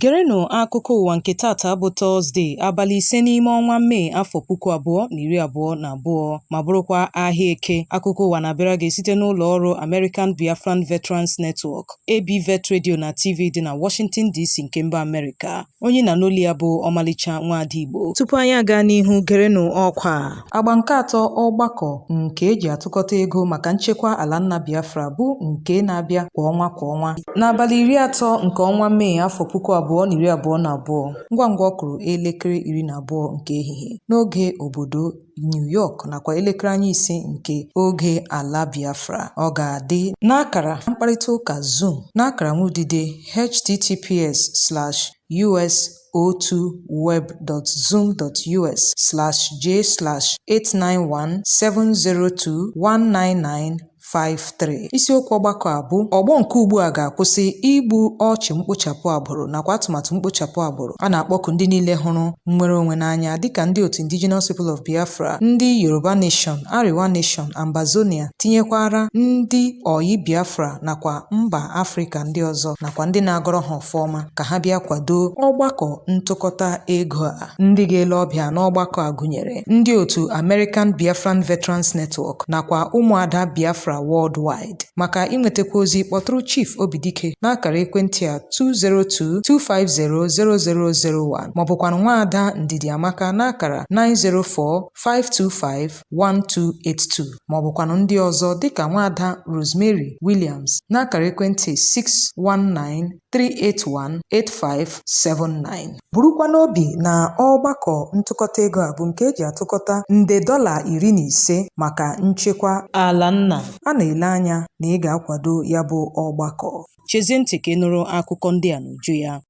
Gerenụ akụkọ ụwa nke tata bụ Tọzdee, abalị 5 n'ime ọnwa Mee, afọ 2022, ma bụrụkwa ahịa Eke. Akụkọ ụwa na-abịara gị site n'ụlọ ọrụ American Biafran Veterans Network, ABVET Radio na TV dị na Washington DC nke mba Amerịka. Onye na n'olu ya bụ Ọmalịcha Nwaada Igbo. Tupu anyị aga n'ihu, gerenụ ọkwa a. Agba nke atọ ọgbakọ nke eji atụkọta ego maka nchekwa ala nna Biafra bụ nke na-abịa kwa ọnwa kwa ọnwa. N'abalị 30 nke ọnwa Mee, afọ 2022, ngwa ngwa ọ kụrụ elekere 12 nke ehihie n'oge obodo New York nakwa elekere anya 5 nke oge ala Biafra, ọ ga-adị n'akara mkparịta ụka Zoom n'akara nwudide https://us02web.zoom.us/j/89170219953. Isiokwu ọgbakọ a bụ ọgbọ nke ugbu a ga-akwụsị igbu ọchụ mkpochapụ agbụrụ nakwa atụmatụ mkpochapụ agbụrụ. A na-akpọku ndị niile hụrụ nnwere onwe n'anya, dịka ndị otu Indigenous People of Biafra, ndị Yoruba Nation, Arewa Nation, Ambazonia, tinyekwara ndị oyi Biafra nakwa mba Afrịka ndị ọzọ, nakwa ndị na-agọrọ ha ọfọma, ka ha bịa kwado ọgbakọ ntụkọta ego a. Ndị ga-ele ọbịa n'ọgbakọ a gụnyere ndị otu American Biafran Veterans Network nakwa ụmụada Biafra Worldwide. Maka inwetakwa ozi, kpọtụrụ Chief Obidike n'akara ekwentị a 202-250-0001, maọbụkwanụ nwaada Ndidi Amaka n'akara 904-525-1282, maọbụkwanụ ndị ọzọ dịka nwaada Rosemary Williams n'akara ekwentị 619-381-8579. Burukwa n'obi na ọgbakọ ntụkọta ego a bụ nke eji atụkọta nde $15 maka nchekwa ala nna. A na-ele anya na ị ga-akwado ya bụ ọgbakọ. Chezie ntị ka ị nụrụ akụkọ ndị a n'uju ya.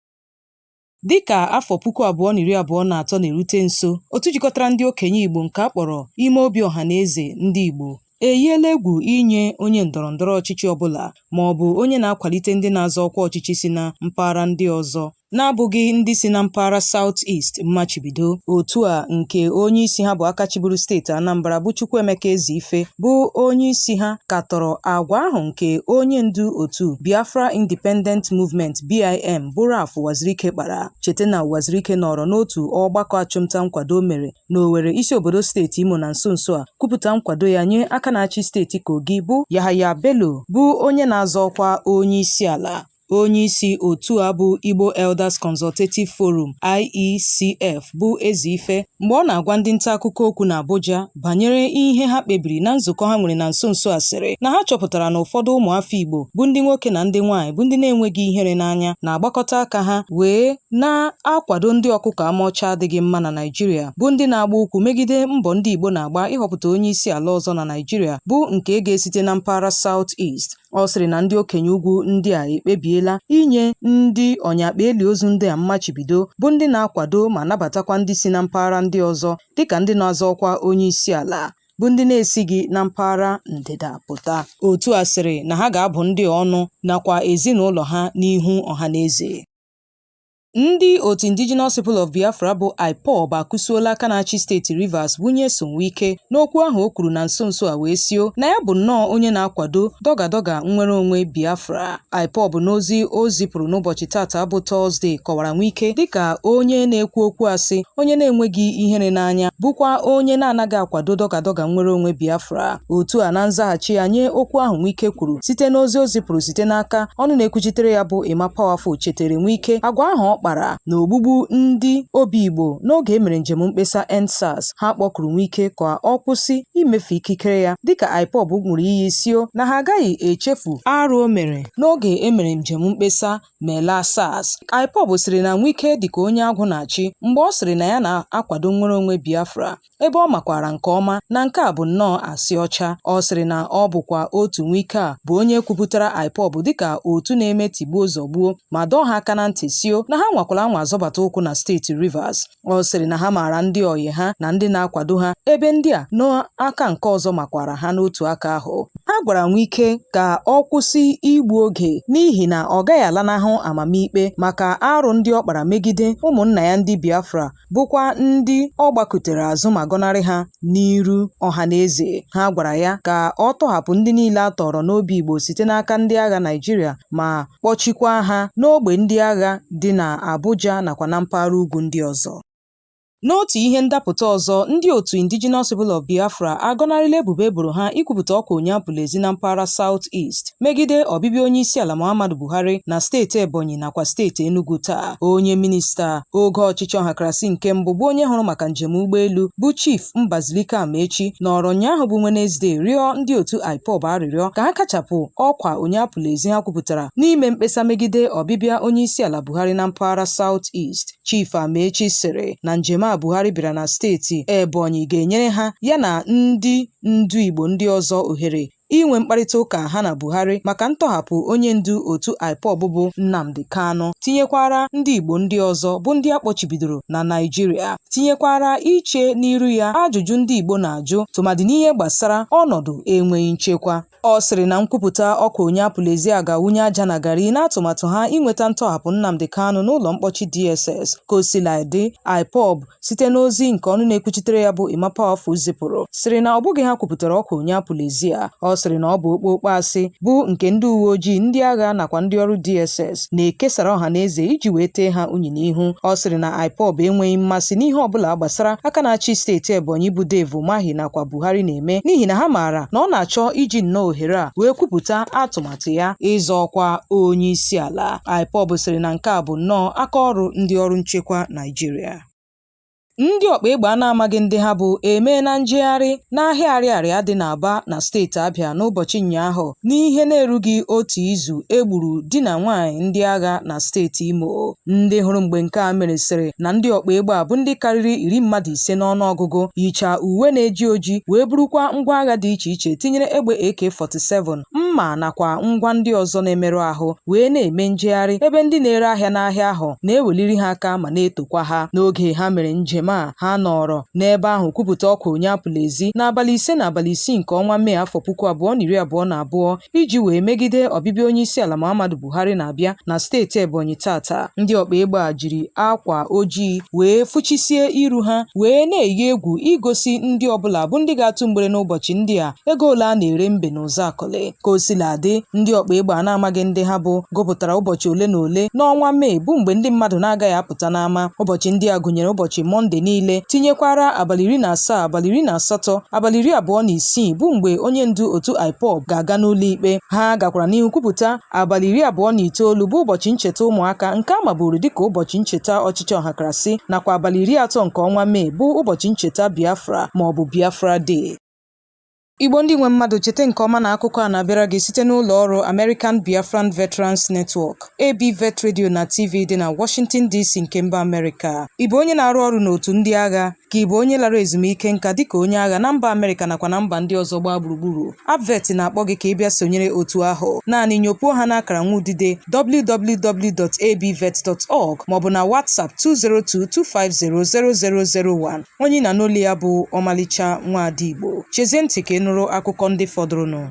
Dịka afọ 2023 na-erute nso, otu jikọtara ndị okenye Igbo nke a kpọrọ Ime Obi Ọhaneze Ndị Igbo eyiela egwu inye onye ndọrọ ndọrọ ọchịchị ọbụla ma ọ bụ onye na-akwalite ndị na-azọ ọkwa ọchịchị si na mpaghara ndị ọzọ na-abụghị ndị si na mpaghara South East mmachibido. Otu a nke onye isi ha bụ aka chịburu steeti Anambra bụ Chukwuemeka Ezeife bụ onye isi ha katọrọ agwa ahụ nke onye ndu otu Biafra Independent Movement, BIM, bụ Ralph Uwazuruike kpara. Cheta na Uwazuruike nọrọ n'otu ọgbakọ achụmnta nkwado mere n'Owerri, isi obodo steeti Imo, na nso nso a kwupụta nkwado ya nye aka na-achị steeti Kogi bụ Yahaya Bello, bụ onye na-azọ ọkwa onye isi ala. Onye isi otu a bụ Igbo Elders Consultative Forum, IECF, bụ Ezeife, mgbe ọ na-agwa ndị nta akụkọ okwu n'Abuja banyere ihe ha kpebiri na nzukọ ha nwere na nso nso a, sịrị na ha chọpụtara na ụfọdụ ụmụafọ Igbo bụ ndị nwoke na ndị nwaanyị bụ ndị na-enweghị ihere n'anya na-agbakọta aka ha wee na-akwado ndị ọkụkọ ama ọcha adịghị mma na Naịjirịa, bụ ndị na-agba ụkwụ megide mbọ ndị Igbo na-agba ịhọpụta onye isi ala ọzọ na Naịjirịa, bụ nke ga-esite na mpaghara South East. Ọ sịrị na ndị okenye ugwu ndị a ekpebiela inye ndị ọnyakpa eli ozu ndị a mmachibido, bụ ndị na-akwado ma nabatakwa ndị si na mpaghara ndị ọzọ dịka ndị na-azọ ọkwa onye isi ala, bụ ndị na-esighị na mpaghara ndịda pụta. Otu a sịrị na ha ga-abụ ndị ọnụ nakwa ezinụlọ ha n'ihu ọhaneze. Ndị otu Indigenous People of Biafra bụ IPOB akụsuola aka na-achị steeti Rivers bụ Nyesom Wike n'okwu ahụ o kwuru na nso nso a, wee sio na ya bụ nnọọ onye na-akwado dọgadọga nnwere onwe Biafra. IPOB, n'ozi o zipụrụ n'ụbọchị tata bụ Tọzdee, kọwara Wike dịka onye na-ekwu okwu asị, onye na-enweghị ihere n'anya, bụkwa onye na-anaghị akwado dọgadọga nnwere onwe Biafra. Otu a, na nzaghachi ya nye okwu ahụ Wike kwuru site n'ozi o zipụrụ site n'aka ọnụ na-ekwuchitere ya bụ Emma Powerful, chetara Wike agwa ahụ ọ kpara na ogbugbu ndị obi Igbo n'oge e mere njem mkpesa EndSARS. Ha kpọkuru Wike ka ọ kwụsị imefu ikikere ya, dịka IPOB ṅụrụ iyi sio na ha agaghị echefu arụ o mere n'oge e mere njem mkpesa Mela SARS. IPOB sịrị na Wike dịka onye agwụ na-achị mgbe ọ sịrị na ya na-akwado nnwere onwe Biafra, ebe ọ makwara nke ọma na nke a bụ nnọọ asị ọcha. Ọ sịrị na ọ bụkwa otu Wike a bụ onye kwupụtara IPOB dịka otu na-eme tigbuo zọgbuo, ma dọọ ha aka na ntị sio na ha nwakwara anwa azọbata ụkwụ na steeti Rivers. Ọ sịrị na ha maara ndị oyi ha na ndị na-akwado ha, ebe ndị a n'aka nke ọzọ makwara ha n'otu aka ahụ. Ha gwara Wike ka ọ kwụsị igbu oge, n'ihi na ọ gaghị alanahụ amamikpe maka arụ ndị ọ kpara megide ụmụnna ya ndị Biafra, bụkwa ndị ọ gbakụtere azụ ma gọnarị ha n'iru ọha na eze. Ha gwara ya ka ọ tọhapụ ndị niile a tọrọ n'obi Igbo site n'aka ndị agha Naịjirịa ma kpọchikwa ha n'ogbe ndị agha dị na Abuja nakwa na mpaghara ugwu ndị ọzọ. N'otu ihe ndapụta ọzọ, ndị otu Indigenous People of Biafra agọnarịla ebubo e boro ha ikwupụta ọkwa onye apụla ezi na mpaghara South East megide ọbịbịa onyeisiala Muhammadu Buhari na steeti Ebonyi nakwa steeti Enugu taa. Onye minista oge ọchịchị ọhakarasị nke mbụ bụ onye hụrụ maka njem ụgbọelu bụ Chief Mbazulike Amaechi nọrọ ụnyaahụ bụ Wenezdee rịọ ndị otu IPOB arịrịọ ka ha kachapụ ọkwa onye apụla ezi ha kwupụtara n'ime mkpesa megide ọbịbịa onyeisiala Buhari na mpaghara South East. Chief Amaechi sịrị na njem a Buhari bịara na steeti Ebonyi ga-enyere ha ya na ndị ndu Igbo ndị ọzọ ohere inwe mkparịta ụka ha na Buhari maka ntọhapụ onye ndu otu IPOB bụ Nnamdi Kanu tinyekwara ndị Igbo ndị ọzọ bụ ndị a kpọchibidoro na Naịjirịa tinyekwara iche n'iru ya ajụjụ ndị Igbo na-ajụ tụmadị n'ihe gbasara ọnọdụ enweghị nchekwa. Ọ sịrị na nkwupụta ọkwa onye apụla ezi a ga-awụnye aja na garị n'atụmatụ ha inweta ntọhapụ Nnamdi Kanu n'ụlọ mkpọchi DSS. Ka o sila dị, IPOB site n'ozi nke ọnụ na-ekwuchitere ya bụ Emma Powerful zipụrụ sịrị na ọ bụghị ha kwupụtara ọkwa onye apụla ezi a. Ọ sịrị na ọ bụ okpokpo asị bụ nke ndị uwe ojii, ndị agha nakwa ndị ọrụ DSS na-ekesara ọha na eze iji wee tee ha unyi n'ihu. Ọ sịrị na IPOB enweghị mmasị n'ihe ọbụla gbasara aka na-achị steeti Ebonyi bụ Dave Umahi nakwa Buhari na-eme n'ihi na ha maara na ọ na-achọ iji nnọọ ohere a wee kwupụta atụmatụ ya ịzọ ọkwa onye isi ala. IPOB sịrị na nke a bụ nnọọ aka ọrụ ndị ọrụ nchekwa Naịjirịa. Ndị ọkpa egbe a na-amaghị ndị ha bụ emeela njegharị n'ahịa Arịarịa dị n'Aba na steeti Abịa n'ụbọchị ụnyaahụ n'ihe na-erughị otu izu e gburu di na nwaanyị ndị agha na steeti Imo. Ndị hụrụ mgbe nke a mere sịrị na ndị ọkpa egbe a bụ ndị karịrị iri mmadụ ise n'ọnụọgụgụ yicha uwe na-eji oji wee burukwa ngwa agha dị iche iche tinyere egbe AK-47, mma nakwa ngwa ndị ọzọ na-emerụ ahụ wee na-eme njegharị ebe ndị na-ere ahịa n'ahịa ahụ na-eweliri ha aka ma na-etokwa ha. N'oge ha mere njem a, ha nọrọ n'ebe ahụ kwupụta ọkwa onye apụla ezi n'abalị 5 na abalị 6 nke ọnwa Mee afọ 2022 iji wee megide ọbịbịa onyeisiala Muhammadu Buhari na-abịa na steeti Ebonyi tata. Ndị ọkpa egbe a jiri akwa ojii wee fụchisie iru ha wee na-eyi egwu igosi ndị ọbụla bụ ndị ga-atụ mgbere n'ụbọchị ndị a ego ole a na-ere mbe na Ụzọakọlị. Ka o sila dị, ndị ọkpa egbe a na-amaghị ndị ha bụ gụpụtara ụbọchị ole na ole n'ọnwa Mee bụ mgbe ndị mmadụ na-agaghị apụta n'ama. Ụbọchị ndị a gụnyere ụbọchị Mọnde niile tinyekwara abalị 17, abalị 18, abalị 26 bụ mgbe onye ndu otu IPOB ga-aga n'ụlọ ikpe. Ha gakwara n'ihu kwupụta abalị 29 bụ ụbọchị ncheta ụmụaka nke a maburu dịka ụbọchị ncheta ọchịchị ọhakarasị nakwa abalị 30 nke ọnwa Mee bụ ụbọchị ncheta Biafra maọbụ Biafra Day. Igbo ndị nwe mmadụ, cheta nke ọma na akụkọ a na-abịara gị site n'ụlọ ọrụ American Biafran Veterans Network, ABVET Radio na TV dị na Washington DC nke mba Amerịka. Ị bụ onye na-arụ ọrụ n'otu ndị agha ka ị bụ onye lara ezumike nka dịka onye agha na mba Amerịka nakwa na mba ndị ọzọ gbaa gburugburu? ABVET na-akpọ gị ka ị bịa sonyere otu ahụ. Naanị nyopuo ha n'akara nwa udide www.abvet.org maọbụ na WhatsApp 202-250-0001. Onye ị na-anụ olu ya bụ Ọmalịcha Nwaada Igbo. Chezie ntị ka ị nụrụ akụkọ ndị fọdụrụnụ.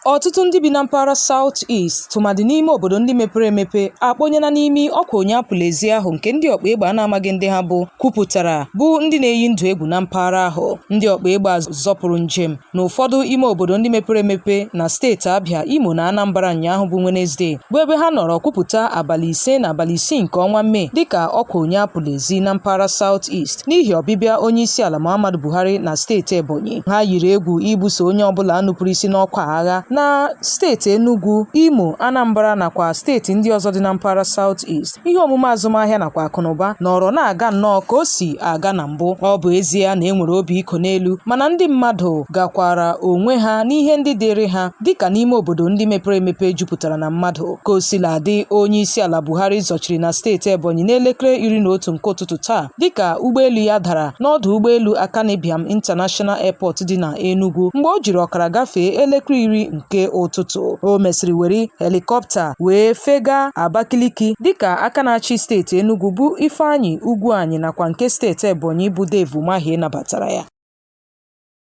Ọtụtụ ndị bi na mpaghara South East tụmadị n'ime obodo ndị mepere emepe akpọnyela n'imi ọkwa onye apụla ezi ahụ nke ndị ọkpa egbe a na-amaghị ndị ha bụ kwupụtara bụ ndị na-eyi ndụ egwu na mpaghara ahụ. Ndị ọkpa egbe a zọpụrụ njem n'ụfọdụ ime obodo ndị mepere emepe na steeti Abịa, Imo na Anambra ụnyaahụ bụ Wenezdee bụ ebe ha nọrọ kwupụta abalị 5 na abalị 6 nke ọnwa Mee dịka ọkwa onye apụla ezi na mpaghara South East n'ihi ọbịbịa onyeisiala Muhammadu Buhari na steeti Ebonyi. Ha yiri egwu ibuso onye ọbụla nupụrụ isi n'ọkwa agha na steeti Enugu, Imo, Anambra nakwa steeti ndị ọzọ dị na mpaghara South East. Ihe omume azụmahịa nakwa akụnụba nọrọ na-aga nnọọ ka o si aga na mbụ. Ọ bụ ezie na e nwere obi iko n'elu, mana ndị mmadụ gakwara onwe ha n'ihe ndị dịịrị ha dịka n'ime obodo ndị mepere emepe jupụtara na mmadụ. Ka o sila dị, onye isi ala Buhari zọchiri na steeti Ebonyi n'elekere 11 nke ụtụtụ taa dịka ụgbọelu ya dara n'ọdụ ụgbọelu Akanu Ibiam International Airport dị na Enugu mgbe o jiri ọkara gafee elekere 10 nke ụtụtụ. O mesịrị were helikọpta wee fega Abakaliki dịka aka na-achị steeti Enugu bụ Ifeanyi Ugwuanyi nakwa nke steeti Ebonyi bụ Dave Umahi nabatara ya.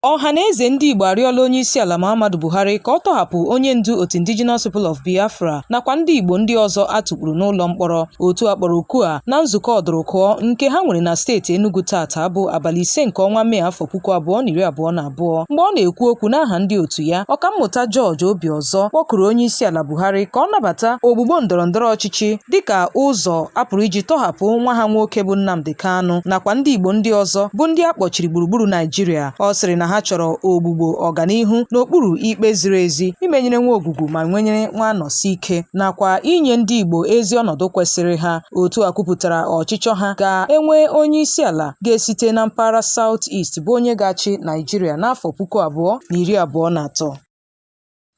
Ọha na eze ndị Igbo arịọla onye isi ala Muhammadu Buhari ka ọ tọhapụ onye ndu otu Indigenous People of Biafra nakwa ndị Igbo ndị ọzọ a tụkpuru n'ụlọ mkpọrọ. Otu a kpọrọ oku a na nzukọ ọdụrụkụọ nke ha nwere na steeti Enugu tata bụ abalị 5 nke ọnwa Mee afọ 2022. Mgbe ọ na-ekwu okwu n'aha ndị otu ya, Ọkammụta George Obiozor kpọkuru onye isi ala Buhari ka ọ nabata ogbugbo ndọrọndọrọ ọchịchị dịka ụzọ a pụrụ iji tọhapụ nwa ha nwoke bụ Nnamdi Kanu nakwa ndị Igbo ndị ọzọ bụ ndị a kpọchiri gburugburu Naijiria. Ọ sịrị na ha chọrọ ogbugbo ọganihu n'okpuru ikpe ziri ezi, imenyere nwa ogwugwu ma nwenyere nwa anọsi ike nakwa inye ndị Igbo ezi ọnọdụ kwesịrị ha. Otu a kwupụtara ọchịchọ ha ka e nwee onye isi ala ga-esite na mpaghara South East bụ onye ga-achị Naijiria n'afọ 2023.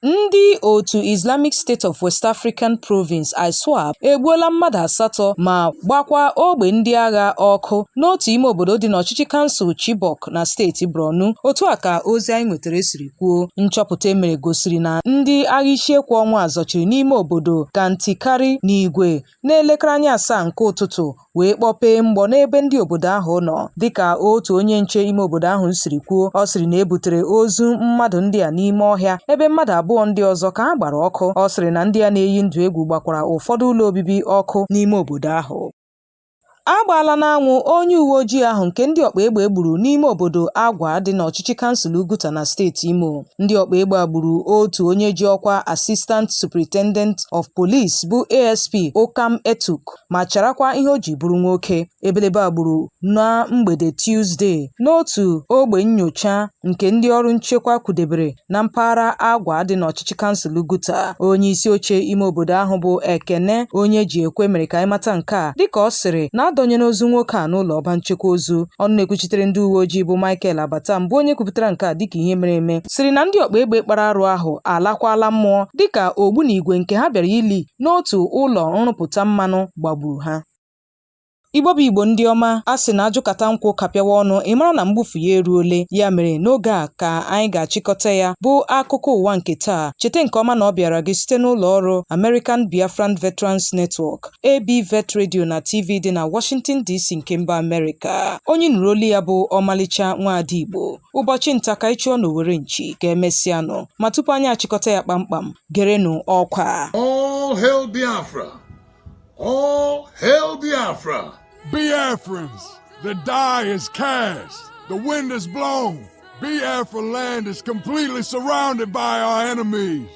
Ndị otu Islamic State of West African Province (ISWAP) egbuola mmadụ asatọ ma gbakwa ogbe ndị agha ọkụ n'otu ime obodo dị n'ọchịchị kansụl Chibok na steeti Borno. Otu a ka ozi anyị nwetara siri kwuo. Nchọpụta e mere gosiri na ndị agha isiekwu ọnwụ a zọchiri n'ime obodo Kantikari n'igwe n'elekere anya asaa nke ụtụtụ wee kpọpee mgbọ n'ebe ndị obodo ahụ nọ. Dịka otu onye nche ime obodo ahụ siri kwuo, ọ sịrị na e butere ozu mmadụ ndị a n'ime ọhịa ebe mmadụ abụọ ndị ọzọ ka a gbara ọkụ. Ọ sịrị na ndị a na-eyi ndụ egwu gbakwara ụfọdụ ụlọ obibi ọkụ n'ime obodo ahụ. A gbaala n'anwụ onye uwe ojii ahụ nke ndị ọkpa egbe gburu n'ime obodo Agwa dị n'ọchịchị kansụl Oguta na steeti Imo. Ndị ọkpa egbe a gburu otu onye ji ọkwa Assistant Superintendent of Police bụ ASP Ukam Etuk ma charakwa ihe o ji bụrụ nwoke. Ebelebe a gburu na mgbede Tuzdee n'otu ogbe nnyocha nke ndị ọrụ nchekwa kwudebere na mpaghara Agwa dị n'ọchịchị kansụl Oguta. Onye isi oche ime obodo ahụ bụ Ekene onye ji ekwe mere ka anyị mata nke a dịka ọ sịrị na adọnyere ozu nwoke a n'ụlọ ọba nchekwa ozu. Ọnụ na-ekwuchitere ndị uwe ojii bụ Michael Abatam bụ onye kwupụtara nke a dịka ihe mere eme sịrị na ndị ọkpa egbe kpara arụ ahụ alakwala mmụọ dịka ogbunigwe nke ha bịara ili n'otu ụlọ nrụpụta mmanụ gbagburu ha. Igbo bụ Igbo ndị ọma, a sị na ajụkata nkwụ kapịawa ọnụ ị mara na mgbufu ya eruole. Ya mere n'oge a ka anyị ga-achịkọta ya bụ akụkọ ụwa nke taa. Cheta nke ọma na ọ bịara gị site n'ụlọ ọrụ American Biafran Veterans Network, ABVET Radio na TV dị na Washington DC nke mba Amerịka. Onye nụrụ olu ya bụ ọmalịcha nwaada Igbo. Ụbọchị nta ka anyị chụọ n'Owere nchi ka emesịanụ. Ma tupu anyị achịkọta ya kpamkpam, gerenụ ọkwa. All hail Biafra! All hail Biafra! Biafrans, the die is cast, the wind is blown. Biafra land is completely surrounded by our enemies.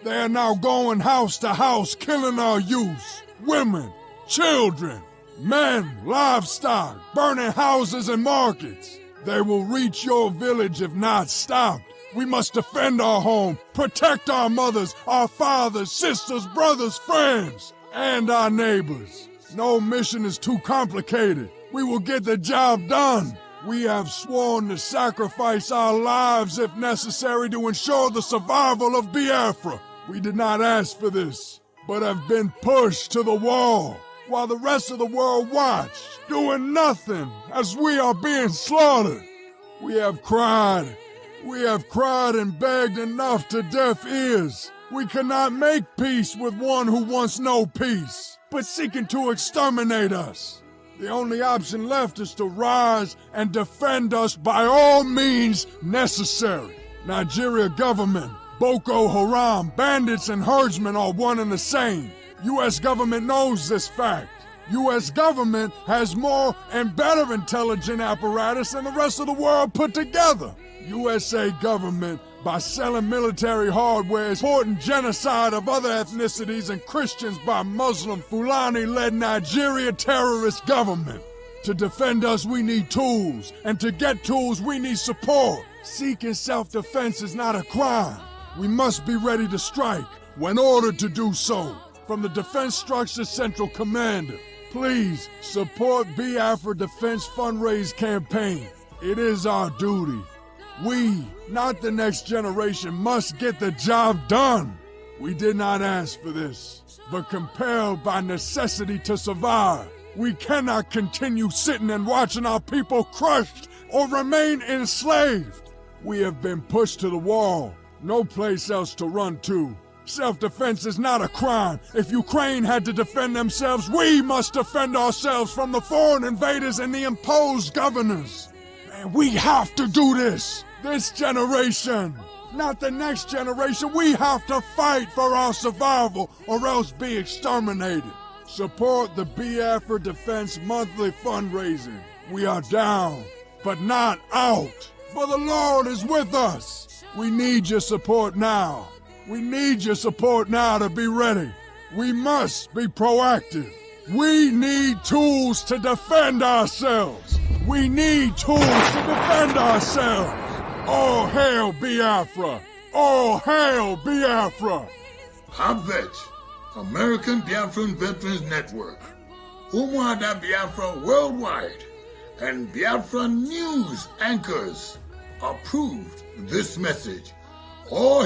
They are now going house to house, killing our youths, women, children, men, livestock, burning houses and markets. They will reach your village if not stopped. We must defend our home, protect our mothers, our fathers, sisters, brothers, friends, and our neighbors. No mission is too complicated. We will get the job done. We have sworn to sacrifice our lives if necessary to ensure the survival of Biafra. We did not ask for this, but have been pushed to the wall while the rest of the world watched, doing nothing as we are being slaughtered. We have cried. We have cried and begged enough to deaf ears. We cannot make peace with one who wants no peace, but seeking to exterminate us. The only option left is to rise and defend us by all means necessary. Nigeria government, Boko Haram, bandits and herdsmen are one and the same. U.S. government knows this fact. U.S. government has more and better intelligent apparatus than the rest of the world put together. USA government, by selling military hardware, is supporting genocide of other ethnicities and Christians by Muslim Fulani-led Nigeria terrorist government. To defend us, we need tools, and to get tools, we need support. Seeking self-defense is not a crime. We must be ready to strike when ordered to do so from the Defense Structure Central Commander. Please support Biafra Defense Fundraise Campaign. It is our duty. We, not the next generation, must get the job done. We did not ask for this, but compelled by necessity to survive. We cannot continue sitting and watching our people crushed or remain enslaved. We have been pushed to the wall, no place else to run to. Self-defense is not a crime. If Ukraine had to defend themselves, we must defend ourselves from the foreign invaders and the imposed governors. And we have to do this. This generation, not the next generation. We have to fight for our survival or else be exterminated. Support the Biafra Defense monthly fundraising. We are down, but not out. For the Lord is with us. We need your support now. We need your support now to be ready. We must be proactive. We need tools to defend ourselves. We need tools to defend ourselves. All hail Biafra! All hail Biafra! ABVET, American Biafran Veterans Network, Umuada Biafra Worldwide, and Biafra News anchors approved this message. All